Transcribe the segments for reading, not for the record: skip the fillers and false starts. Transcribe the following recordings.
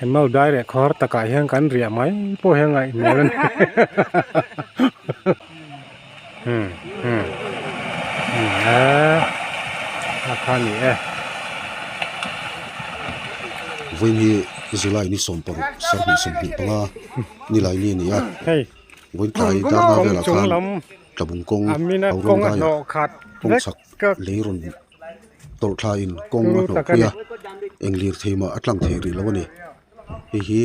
Hemau dai leh khawr takah hian kan riah mai pawh hian ngaih hmel a ni. Hmm hmm hmm eee a kha ni e. Vawiin hi July ni 16 2025 nilai ni a ni a. Hei Vawiin tlai darna kawng velah chung khan lam Tlabung kawng amina Haurawng kawng a daiah hnawh khat kawng vek chhak ka lei rawn tawlh thla in kawng a turu hnawh tak a pui ni. a eng lirthei mah a tlang thei rih lo a ni hei hi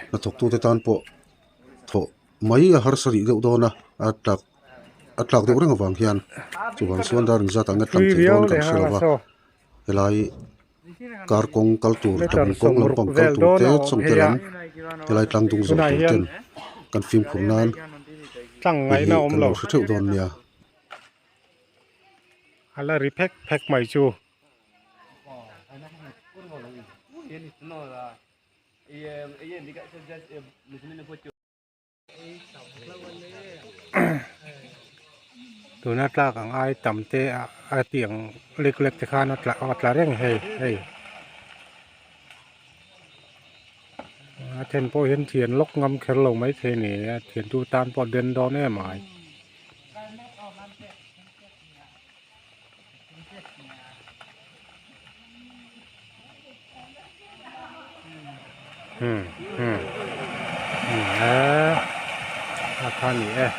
hnathawk tute tan pawh thawh mai a harsa rih deuh dawn a a tlak a tlak deuh reng avang hian chuvang chuan dar engzat ah nge tlang Tui thei viau dawn kan leh hre nghal lo a va saw. helai kar kawng kal tur Meter tlabung kawng 60 lampang kal vel tur dawn te a awm chawngte phei a lam helai tlang dung zawh tunah tur hian ten kan fimkhur nan tlang hei ngaihna hi awm kan lo. lo hre theuh dawn nia. A la ri phek phek mai chu. Tuna tlak ang ai tam te a tiang lek lek te khan a tla a tla reng hei hei a then pawh hian thian lawk ngam kher lo mai thei a ni a thian tu tan pawh a den dawn em ai. Hmm hmm hmm eee a kha ni e.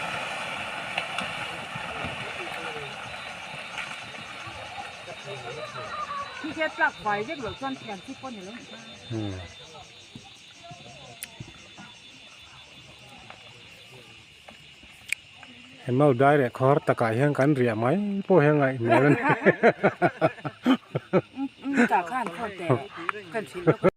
Hmm. Hemau dai leh khawr takah hian kan riah mai pawh hian ngaih hmel a ni.